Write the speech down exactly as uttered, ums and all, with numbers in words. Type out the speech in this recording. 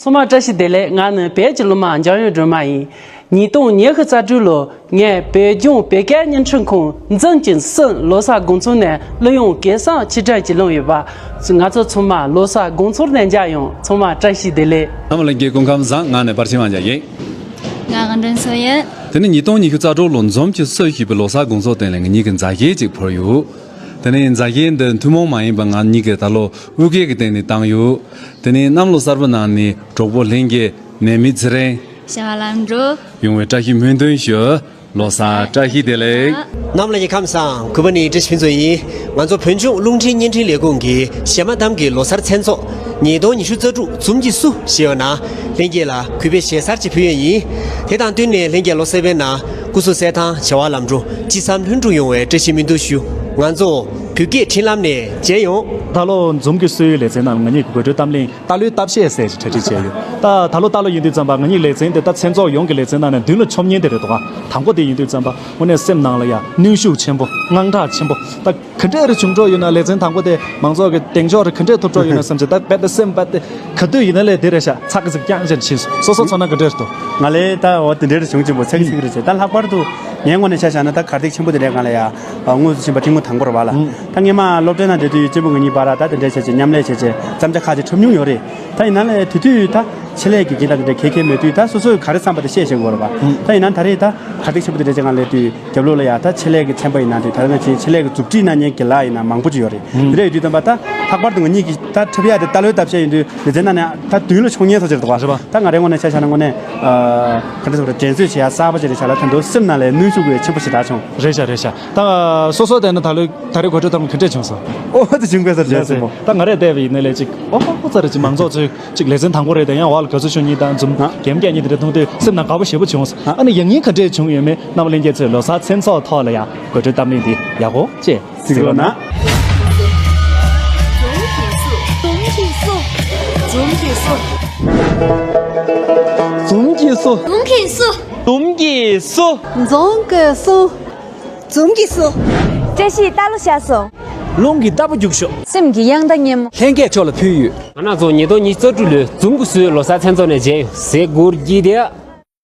ཚང་མ་བཀྲ་ཤིས་བདེ་ལེགས། ང་ནི་བོད་ཀྱི་གླུ་མ་འཇམ་དབྱངས་སྒྲོལ་མ་ཡིན། ཉིས་སྟོང་ཉི་ཤུ་རྩ་དྲུག་ལོ་ངས་བོད་ལྗོངས་བོད་སྐད་བརྙན་འཕྲིན་ཁང་འཛུམ་གྱི་སྲིད་ལོ་གསར་དགོང་ཚོགས་ནས་གླུ་དབྱངས་གེ་སར་ཆེ་གྲས་ཀྱི་བླངས་ཡོད་པ། ང་ཚོ་ཚང་མ་ལོ་གསར་དགོང་ཚོགས་ནས་མཇལ་ཡོང་། ཚང་མ་བཀྲ་ཤིས་བདེ་ལེགས། ནམ་ལྷན་རྒྱས་སྐུ་ཁམས་བཟང་། ང་ནི་པར་ཆེན་དབང་རྒྱལ་ཡིན། ང་དགའ་འདྲེན་སོ་ཡིན། དེ་ནི་ཉིས་སྟོང་ཉི་ཤུ་རྩ་དྲུག་ལོ་འཛུམ་གྱི་སྲིད་ཞེས་པའི་ལོ་གསར་དགོང་ཚོགས་སྟེང་ལ་ང་གཉིས་ཀྱི་མཛའ་གཞས་ཅིག་ཕུལ་ཡོད། དེ་ནི་མཛའ་གཞས་འདི་ཐུན་མོང་མ་ཡིན་པ་ང་གཉིས་ཀྱིས་ད་ལོ་དབུས་སྐད་ཀྱི་སྟེང་ནས་བཏང་ཡོད། དེ་ནི་གནམ་ལོ་གསར་པའི་ནང་ནས་གྲོགས་པོ་ལྷན་རྒྱས། ནད་མེད་ཚེ་རིང་། བྱ་བ་ལམ་འགྲོ། ཡོང་བའི་བཀྲ་ཤིས་སྨོན་འདུན་ཞུ། ལོ་གསར་བཀྲ་ཤིས་བདེ་ལེགས། ནམ་ལྷན་རྒྱས་ཁམས་བཟང་། གུས་པ་ནི་བཀྲ་ཤིས་ཕུན་ཚོགས་ཡིན། ང་ཚོ་བོད་ལྗོངས་རླུང་འཕྲིན་བརྙན་འཕྲིན་ལས་ཁུངས་ཀྱི་གཞས་མ་གཏམ་གྱི་ལོ་གསར་མཚན་ཚོགས་ཉིས་སྟོང་ཉི་ཤུ་རྩ་དྲུག་འཛུམ་གྱི་སྲིད་ཞེས་པའི་ནང་ལྷན་རྒྱས་ལ་གུས་པའི་གཞས་གསར་ཅིག་ཕུལ་ཡས་ཡིན། དེ་དང་བསྟུན་ནས་ལྷན་རྒྱས་ལོ་གསར་པའི་ནང་སྐུ་གཟུགས་གསལ་ཐང་། བྱ་བ་ལམ་འགྲོ། ཅི་བསམ་ལྷུན་གྲུབ་ཡོང་བའི་བཀྲ་ཤིས་སྨོན་འདུན་ཞུ། ང་ཚོ་བོད་སྐད་འཕྲིན་ལམ་ནས་མཇལ་ཡོང་། ད་ལོ་འཛུམ་གྱི་སྲིད་ལེ་ཚན་ནང་ང་གཉིས་ཀྱི་དགོད་བྲོའི་གཏམ་གླེང་རྟ་ལོའི་སྟབས་ཤེས་ཟེར་ཞིག་གྲ་སྒྲིག་བྱས་ཡོད། ད་ད་ལོ་རྟ་ལོ་ཡིན་དུས་ཙམ་པ་ང་གཉིས་ཀྱི་ལེ་ཚན་དེ་ད་མཚན་ཚོགས་ཡོངས་ཀྱི་ལེ་ཚན་ནང་ནས་མདུན་ལ་མཆོང་མཁན་དེ་རེད་འདུག་ག་དང་པོ་དེ་ཡིན་དུས་ཙམ་པ་དངོས་གནས་སེམས་ནང་ལ་ཡ་གནོན་ཤུགས་ཆེན་པོ། དངངས་སྐྲག་ཆེན་པོ། ད་ག་འདྲས་རེ་བྱུང་འགྲོ་ཡོད་ན། ལེ་ཚན་དང་པོ་དེ་མང་ཚོགས་ཀྱི་གདེང་འཇོག་རེ་ག་འདྲས་ཐོབ་འགྲོ་ཡོད་ན་བསམ་བྱས། ད་རྦད་དེ་སེམས་རྦད་དེ་ག་དུས་ཡིན་ན་ལས་དེ་རེད་ཤག་ཚ་གི་ཚིག་རྐྱང་ཅན་ཕྱིན་སོང་། སོ་སོ་ཚོར་སྣང་ག་འདྲས་རེད་འདུག་ང་ལས་ད་འོ་དེ་འདྲས་རེ་བྱུང་ཆེན་པོ་ཚ་གི་ཚིག་རེད་བྱས། ད་ལྷག་པར་དུ་ངའི་ངོས་ནས་ཆ་བཞག་ན་ད་གར་སྟེགས་ཆེན་པོ་དེ་འདྲའི་སྒང་ལ་ཡ་དངོས་སུ་ཕྱིན་པ་ཐེངས་མ་དང་པོ་རེད་བ་ལ། ད་སྔས་མ་སློབ་གྲྭའི་ནང་བསྡད་དུས་གཅེན་པོ་ང་གཉིས་བར་ད་དེ་འདྲས་བྱས་བྱས་མཉམ་ལས་བྱས་བྱས་བརྩམས་བྱ་ཁག་ཅིག་འཁྲབ་མྱོང་ཡོད་རེད། ད་ཡིན་ན་ལས་དེ་དུས་ད་ཆེད་ལས་ཀྱི་འགན་ད་དེ་འདྲ་གལ་གལ་མེད་དུས་ད་སོ་སོས་ག་རེ་བསམ་པ་དེ་བཤད་བཞིན་ཡོད་རེད་བ། ད་ཡིན་ན་ད་རེས་ད་གར་སྟེགས་ཆེན་པོ་དེ་འདྲ་ཅིག་སྒང་སླེབས་དུས་རྒྱབ་ལོགས་ལ་ཡ་ད་ཆེད་ལས་ཀྱི་ཚན་པ་ཡིན་ན་འདྲ། ད་ནང་བཞིན་ཆེད་ལས་ཀྱི་མཛུབ་ཁྲིད་གནང་མཁན་དགེ་ལགས་ཡིན་ན་མང་པོ་ཅིག་ཡོད་རེད། དེ་འདྲ་ཡོད་དུས་ཙམ་པ་ད་ལྷག་པར་དུ་ང་གཉིས་ཀྱིས་ད་འཁྲབ་ཡ་དེ་རྟ་ལོའི་སྟབས་ཤེས་ཡིན་དུས་ལེ་ཚན་ནང་ནས་ད་མདུན་ལ་མཆོང་མཁན་ཚོ་ཅིག་རེད་འདུག་བ། རེད་བ། ད་ང་རའི་ངོས་ནས་ཆ་བཞག་ན་དངོས་གནས་ཨ་ག་འདྲ་ཟེར་དགོས་རེད། དྲན་གསོས་བྱེད་ཡ་གསར་པ་ཅིག་རེད་ཤག་ལ། ད་དུང་སེམས་ནང་ལ་གནོན་ཤུགས་ཆེན་པོ་ཞེ་དྲག་བྱུང་། རེད་ཤག་རེད་ཤག་ད་སོ་སོ་བལྟས་ན་ད་ལོའི་ད་རེས་གོ་སྒྲིག་གཏོང་གི་འདྲ་བྱུང་སོང་། ཨོ་ཙི་བྱུང་དགོས་ས་རེད་སོང་། ད་ང་རས་བལྟས་པ་ཡིན་ན་ལས་ཅིག་ཨོ་ཙི་རེ་ཅིག་མང་ཚོགས་ཚོས་ཅིག་ལེ་ཚན་དང་པོ་རེད་དེ། ཡང་འོག་ལ་དགའ་བསུ་ཞུ་མཁན་དང་འཛུམ་ཨ་རྒྱབ་མཁན་གཉིས་དེ་འདྲ་མཐོང་དུས་སེམས་ནང་དགའ་པོ་ཞེ་པོ་བྱུང་སོང་། ཨ་ནི་ཡང་སྙིང་ག་འདྲས་བྱུང་ཡོད་མེད་རྣམ་པ་ལྷན་རྒྱས་ཚོས་ལོ་གསར་མཚན་ཚོགས་ཐོག་ལ་ཡང་གོ་སྒྲིག་གཏམ་གླེང་འདི་ཡག་པོ་བྱས་གཟིགས་རོགས་གནང་། འཛུམ་གྱིས་བསུ། འཛུམ་གྱིས་བསུ། འཛུམ་གྱིས་བསུ། འཛུམ་གྱིས་བསུ། འཛུམ་གྱིས་བསུ། འཛུམ་གྱིས་བསུ། འཛུམ་གྱིས་བསུ། བཀྲ་ཤིས་རྟ་ལོ་ཤར་སོང་། རླུང་གི་རྟ་ཕོ་རྒྱུགས་ཤོག་སེམས་ཀྱི་དབྱངས་རྟ་སྙན་མོ། ལྷན་རྒྱས་མཆོག་ལ་ཕུལ་ཡོད། ང་རང་ཚོ་ཉིས་སྟོང་ཉི་ཤུ་རྩ་དྲུག་ལོའི་འཛུམ་གྱིས་བསུའི་ལོ་གསར་མཚན་ཚོགས་ནས་མཇལ་ཡོང་། ཟས་གུར་གྱི་དེ།